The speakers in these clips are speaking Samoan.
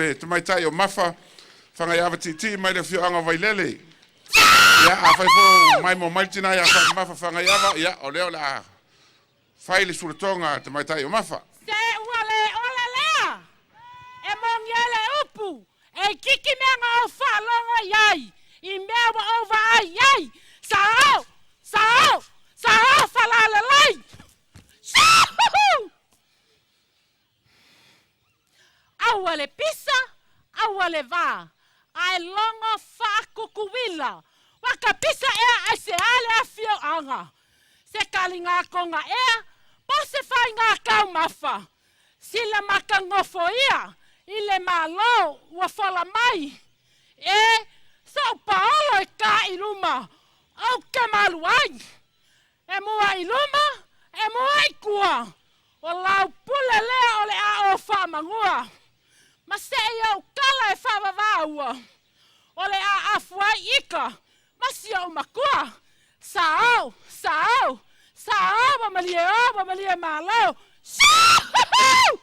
le tamaitai o Mafa Fagaiava Tiitii mai le afioaga o Vailele. Ia, afai foi o maimoa mai le tina ia Mafa Fagaiava, ia, o lea o le a fai le sulatoga a le tamaitai o Mafa. Se ua le ola lea e moni ai le upu, E itiiti mea na ou faalogo i ai i mea ua ou vaai i ai. Sao! Sao! Sao Falalalai! Soo! Aua le pisa, aua le va, ae logo faakukuila. Ua ka pisa ea aisea le afioaga? Se kaligakoga ea, po o se faiga taumafa? Sila makagofoia i le Malo ua fola mai, e soʻu paolo e ka i luma, ou te malu ai. E mua i luma, e mua i tua, o lau pule lea o le a o faamanua. Ma seʻi ou tala e faavavaaua, o le a afu ai ika ma si oʻu makua. Sao! Sao! Sao! Ua malie o, ua malie malo! Soo!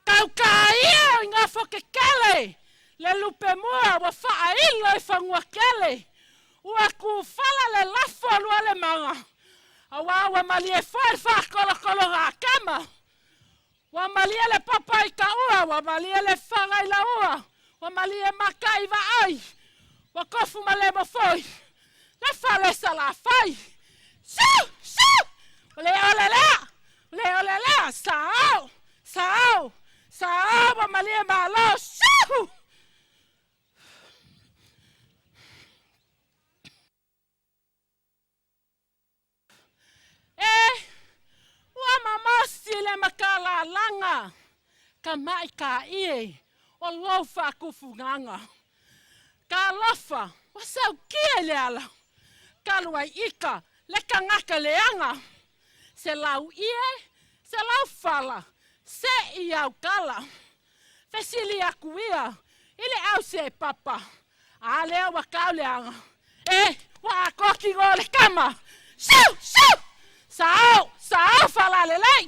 Taukaia i ngā whakekele, le lupe mua ua whaailo i whangua kele, ua kūwhala le lafo a Lualemanga, auā ua malie foi le whaakolokolo a Kama. Ua malie le papa i ka ua, ua malie le faga i la ua, ua malie maka i vaai, ua kofu ma lemo foi le fale Salafai. Su! Su! Ua le ole lea! Ua le ole lea! Sao! Sao! Sao! Ua malie malo! Su! E, ua mamosi le makalalaga ka maʻi kāʻie o lou faakufugaga. Talofa, ua saukia i le ala, talu ai ika le tagata leaga. Se lau ie, se lau fala, se i au tala. Fesili aku ia i le au se papa, a lea ua tau leaga. E, ua atoa kino o le tama. Siu! Siu! Sao! Sao Falalelei!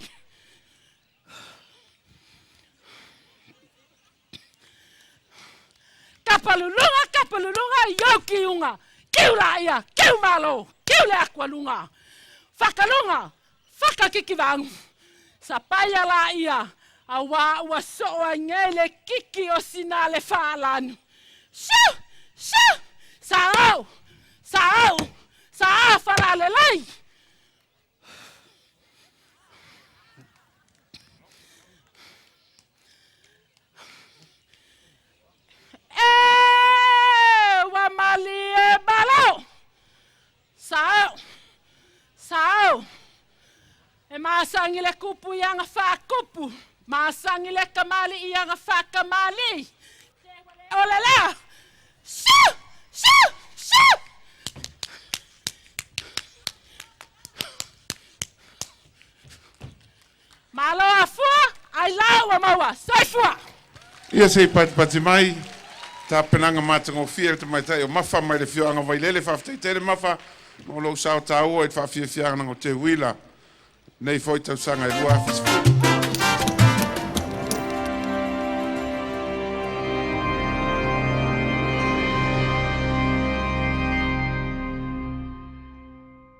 Kapaluluga, kapaluluga i ou kiuga, kiu laia, kiu malo, kiu le akualuga. Whakaluga, whakakikivangu. Sapaia laia, auā ua soo ai nei le kiki o sina le faalanu. Siu! Siu! Sao! Sao! Sao Falalelei! E ua malie malo. Sao, sao. E masangi le kupu i aga faakupu, masangi le kamali'i i aga faakamali'i. O le lea. Siu, siu, siu. Malo afua, ai lau ua maua. Soifua! Ia se i patipati mai tapenaga matagofie a le tamaitai o Mafa mai le afioaga o Vailele. Faafetai tele Mafa mo lou sao taua i le faafiafiaga o Teuila nei foi tausaga e 2010.